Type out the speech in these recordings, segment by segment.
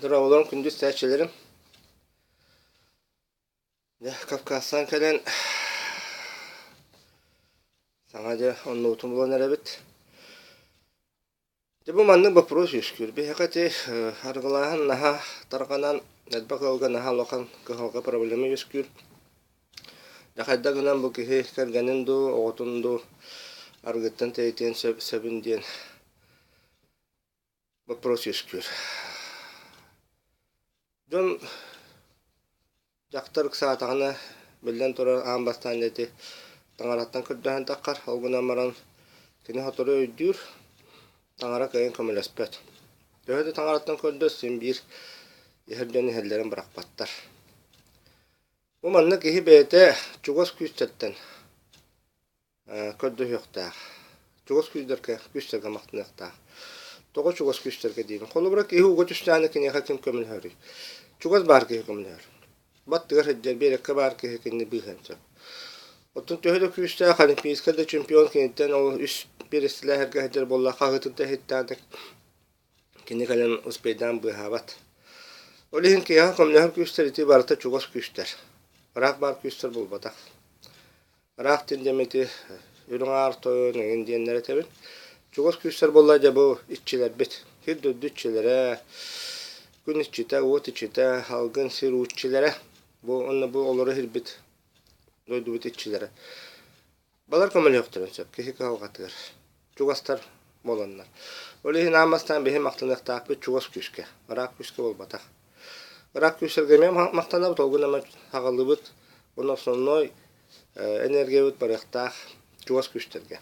Дорооболорун күндү истээччилэрим. Дьэ, Кавказтан кэлэн саҥа дьэ оннубутун булан эрэбит. Дьэ бу маннык боппуруос үөскүүр. Биһиэхэ ити арыгылааһын наһаа тарҕанан, элбэх ыалга наһаа улахан кыһалҕа проблема үөскүүр. Дьэ хайдах гынан бу киһи кэргэнин дуу, оҕотун дуу арыгыттан тэйитиэн сөп сөбүн диэн боппуруос үөскүүр. Дьон дьахтар ыксаатаҕына, биллэн турар, аан бастаан ити таҥараттан көрдөһөн таххар, ол гынан баран кини сотору өйдүүр, таҥара кыайан көмөлөспөт. Төһө да таҥараттан көрдөс, син биир иһэр дьон иһэллэрин бырахпаттар. Бу манна киһи бэйэтэ чугас күүстэртэн көрдөһүөхтээх. Чугас күүстэргэ, күүстэргэ махтаныахтаах. Тоҕо чугас күүстэргэ диибин? Холобура, киһи ууга түстэҕинэ киниэхэ ким көмөлөһөрүй? Чугас баар киһи көмөлөһөр. Баттыгар сылдьар, биэрэккэ баар киһи кинини быыһыан сөп. Оттон төһө да күүстээх олимпийскай да чемпион киниттэн ол үс биэрэстэлээх эргэ сылдьар буолла, хаһыытын да иһиттээн кини кэлэн успейдаан быыһаабат. Ол иһин киһиэхэ көмөлөһөр күүстэр ити барыта чугас күүстэр. Ыраах баар күүстэр буолбатах. Ыраах диэн ити үрүҥ аар тойон эҥин диэннэр этэбин. Чугас күүстэр буолла дьэ бу иччилэрбит. Сир дойду иччилэрэ, күн иччитэ, уот иччитэ, салгын сир уу иччилэрэ. Бу уонна бу олоро иһирбит дойдубут иччилэрэ. Балар көмөлөһүөхтэрин сөп киһи кыһалҕатыгар. Чугастар буоланнар. Ол иһин аан бастаан биһи махтаныахтаахпыт чугас күүскэ, ыраах күүскэ буолбатах. Ыраах күүстэргэ эмиэ махтанабыт, ол гынан аҕаллыбыт уонна основной энергиябыт барыахтаах чугас күүстэргэ.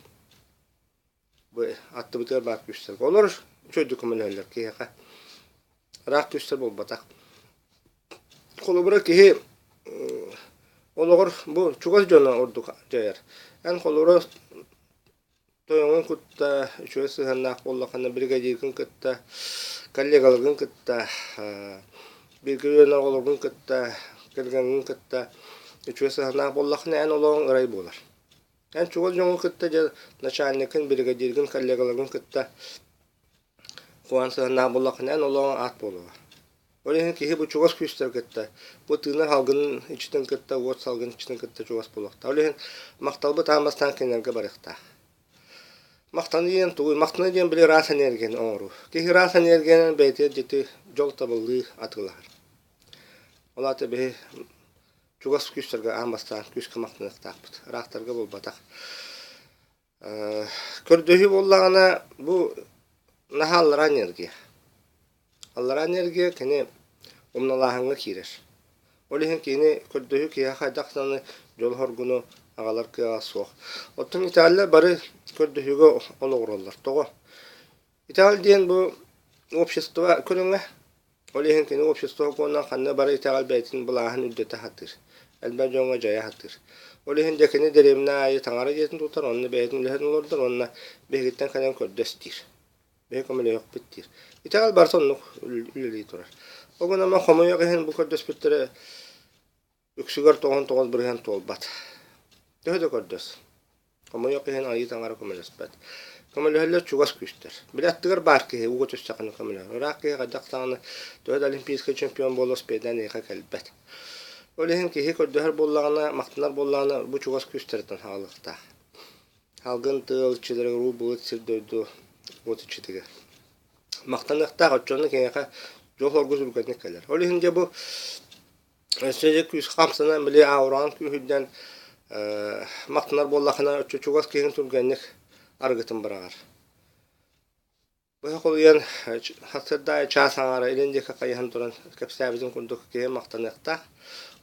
Бу аттыбытыгар баар күүстэргэ. Олор үчүгэйдик көмөлөһөллөр киһиэхэ. Ыраах күүстэр буолбатах. Холобура киһи олоҕор бу чугас дьоно ордук дьайар. Эн холобура тойоҥун кытта үчүгэй сыһыаннаах буоллаххына бригадиргын кытта, коллегаларгын кытта, бииргэ үөрэнэр оҕолоргун кытта, кэргэҥҥин кытта үчүгэй сыһыаннаах буоллаххына эн олоҕуҥ ырай буолар. Эн чугас дьоҥҥун кытта дьэ начальникын, бригадиргын, коллегаларгын кытта куһаҕан сыһыаннаах буоллаххына эн олоҕуҥ аат буолуоҕа. Ол иһин киһи бу чугас күүстэри кытта, бу тыынар салгынын иччитин кытта, уот салгын иччитин кытта чугас буолуохтаах. Ол иһин махталбыт аан бастаан кинилэргэ барыахтаах. Махтаныы диэн тугуй? Махтаныы диэн били ыраас энергияны оҥоруу. Киһи ыраас энергиянан бэйэтигэр дьити дьол табыллыы атыылаһар. Ол аата биһи чугас күүстэргэ аан бастаан күүскэ махтаныахтаахпыт. Ыраахтарга буолбатах. Көрдөһүү буоллаҕына, бу наһаа аллараа энергия. Аллараа энергия кини умналааһыҥҥа киирэр. Ол иһин кини көрдөһүү киһиэхэ хайдах даҕаны дьолу-соргуну аҕалар кыаҕа суох. Оттон итэҕэллэр бары көрдөһүүгэ олоҕураллар. Тоҕо? Итэҕэл диэн бу общество көрүҥэ. Ол иһин кини общество сокуонунан ханна бары итэҕэл бэйэтин былааһын үрдэтэ сатыыр, элбэх дьоҥҥо дьайа сатыыр. Ол иһин дьэ кини дэриэбинэ аайы таҥара дьиэтин тутар, онно бэйэтин үлэһитин олордор уонна биһигиттэн кэлэн көрдөс диир. Биһиги көмөлөһүөхпүт диир. Итэҕэл барыта оннук үлэлии турар. Ол гынан хомойуох иһин бу көрдөспүттэрэ Үксүгэр 99% туолбат. Төһө да көрдөс. Хомойуох иһин Айыы Таҥара көмөлөспөт. Көмөлөһөллөр чугас күүстэр. Били аттыгар баар киһи ууга түстэххинэ көмөлөһөр. Ыраах киһи хайдах даҕаны төһө да олимпийскай чемпион буола успейдаан эйиэхэ кэлбэт. Ол иһин киһи көрдөһөр буоллаҕына, махтанар буоллаҕына бу чугас күүстэриттэн хаалыахтаах. Салгын тыал иччилэригэр уу былыт сир дойду уот иччитигэр. Махтаныахтаах оччону киниэхэ дьол-соргу түргэнник кэлэр. Ол иһин дьэ бу Өссө дьэ күүс хамсанан били аураҕын күүһүрдэн махтанар буоллахына оччо чугас киһиҥ түргэнник арыгытын быраҕар. Быһа холуйан сарсыарда аайы чаас аҥаара илин диэки хайыһан туран кэпсээбитин курдук киһи махтаныахтаах.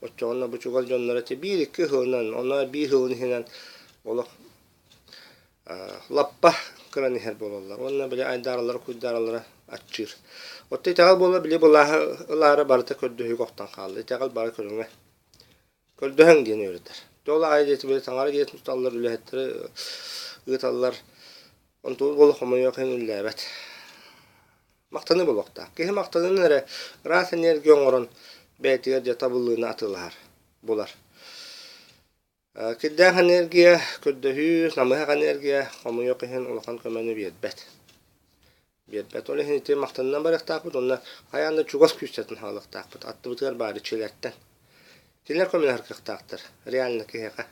Оччоҕуна бу чугас дьонноро ити биир-икки сылынан, онно биир сылын иһинэн олох лаппа кыран иһэр буолаллар уонна били айдаараллара куйдаараллара аччыыр. Оттон итэҕэл буола били былааһы ылаары барыта көрдөһүүгэ охтон хаалла. Итэҕэл бары көрүҥэ. Көрдөһөҥ диэн үөрэтэр. Ол аайы диэти били таҥара дьиэтин туталлар, үлэһиттэри ыыталлар. Онтубут буола хомойуох иһин үллээбэт. Махтаныы буолуохтаах. Киһи махтанан эрэ ыраас энергия оҥорон бэйэтигэр дьэ табыллыыны атыылаһар, булар. Кирдээх энергия, көрдөһүү, намыһах энергия хомойуох иһин улахан көмөнү биэрбэт. Биэрбэт. Ол иһин ити махтанынан барыахтаахпыт уонна хайаан да чугас күүстэртэн хаалыахтаахпыт. Аттыбытыгар баар иччилэртэн. Кинилэр көмөлөһөр кыахтаахтар. Реально киһиэхэ.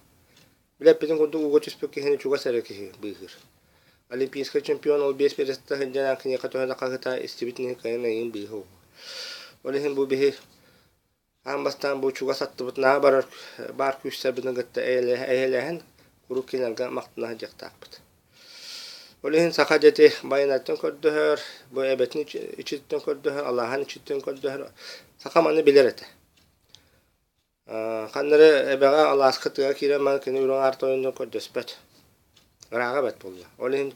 Билэппитин курдук ууга түспүт киһини чугас эрэ киһи быыһыыр. Олимпийскай чемпион ол биэс биэрэстэ сылдьан киниэхэ төһө да хаһыта истибит иһин кыайан эйигин быыһа уһу. Ол иһин бу биһи аан бастаан бу чугас аттыбытынааҕы барар баар күүстэрбитин кытта эйэлэһэн куруук кинилэргэ махтана сылдьыахтаахпыт. Ол иһин саха дьэти байанайтан көрдөһөр, бу эбэтин иччититтэн көрдөһөр, алааһын иччититтэн көрдөһөр. Саха маны билэр этэ. Ханна эрэ эбэҕэ алааска тыаҕа киирэн баран кини үрүҥ аар тойонун көрдөспөт. Ырааҕа бэрт буолла. Ол иһин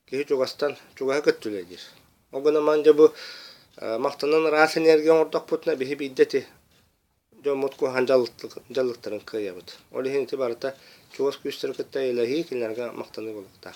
киһи чугастан чугаһы кытта үлэлиир. Ол гынан баран дьэ бу махтанан ыраас энергия оҥордохпутуна биһи биирдэ ити дьоммут куһаҕан дьаллыктарын кыайабыт. Ол иһин ити барыта чугас күүстэри кытта эйэлэһии кинилэргэ махтаныы буолуохтаах.